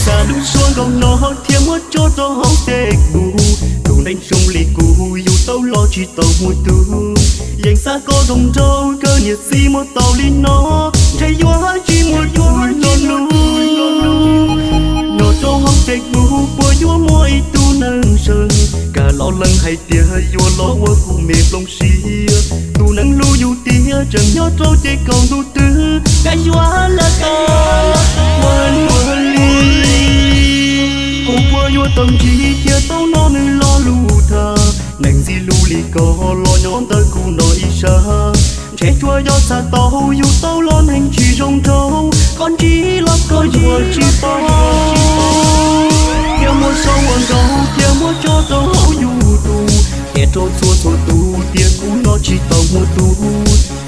Xa lub suab nkaus no thiab muab tso rau hauv Facebook, tus neeg zoo li kuv yus tau los tsis tau muaj tug. Yeej xav koj zoo nraug kawg niam txiv muab tau li no, ntshe yuav tsis muaj tug lo lus. Nyob rau hauv Facebook puas yuav muaj ib tug neeg seev, kam los lees hais tias yuav los ua kuv me nplooj siab. Tus neeg hlub yus tiag tseem nyob rau ces kaum ntuj twg, kav yuav lawm tau ua luaj li. Kuv puas yuav tau ntsib thiab tau hnov nws lo lus tham, neeg ntxim hlub li koj los nyob ntawm kuv no ib sab. Ntshe tsuas yog txhais tau yus tau los neeg tsis zoo nraug, koj ntsib los koj yuav tsis tau. Thiab muab sau ua nkaus thiab muab tso rau hauv YouTube, qhia rau txhua txhua tus tias kuv no tsis tau muaj tug.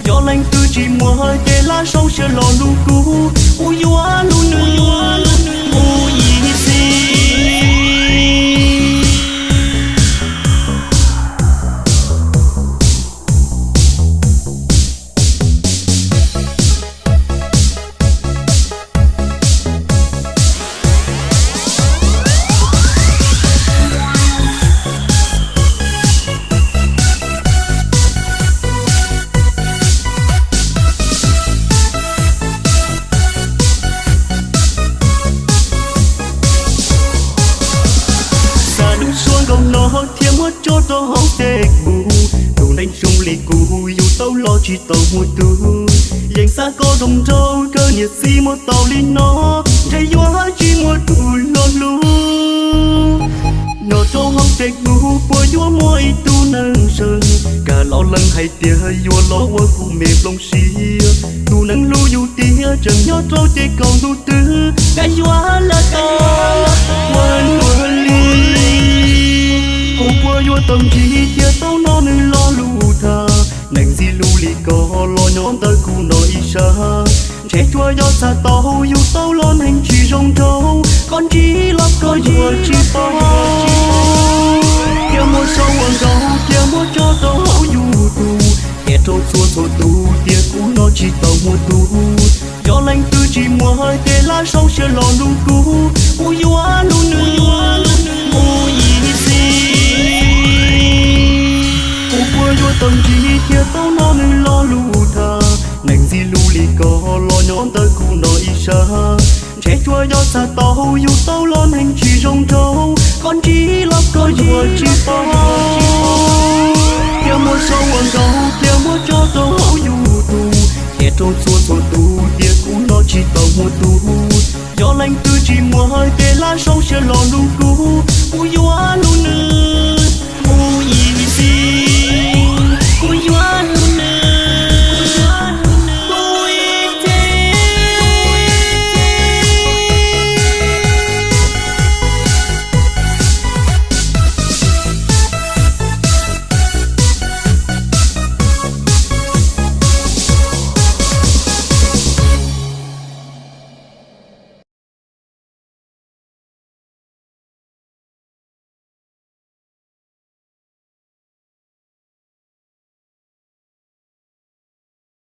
Yog leej twg tsis muaj ces lab sau siab los hlub kuv, kuv yuav hlub nws mus ib txhis. Xa lub suab nkaus no thiab muab tso rau hauv Facebook, tus neeg zoo li kuv yus tau los tsis tau muaj tug. Yeej xav koj zoo nraug kawg niam txiv muab tau li no, ntshe yuav tsis muaj tug lo lus. Nyob rau hauv Facebook puas yuav muaj ib tug neeg seev, kam los lees hais tias yuav los ua kuv me nplooj siab. Tus neeg hlub yus tiag tseem nyob rau ces kaum ntuj twg, kav yuav lawm tau ua luaj li. Kuv puas yuav tau ntsib thiab tau hnov nws lo lus tham, neeg ntxim hlub li koj los nyob ntawm kuv no ib sab. Ntshe tsuas yog txhais tau yus tau los neeg tsis zoo nraug, koj ntsib los koj yuav tsis tau. Thiab muab sau ua nkaus thiab muab tso rau hauv YouTube, qhia rau txhua txhua tus tias kuv no tsis tau muaj tug. Yog leej twg tsis muaj ces lab sau siab los hlub kuv, kuv yuav hlub nws mus ib txhis. Kuv puas yuav tau ntsib thiab tau hnov nws lo lus tham, neeg ntxim hlub li koj los nyob ntawm kuv no ib sab. Ntshe tsuas yog txhais tau yus tau los neeg tsis zoo nraug, koj ntsib los koj yuav tsis tau. Thiab muab sau ua nkaus thiab muab tso rau hauv YouTube, qhia rau txhua txhua tus tias kuv no tsis tau muaj tug. Yog leej twg tsis muaj ces lab sau siab los hlub kuv, kuv yuav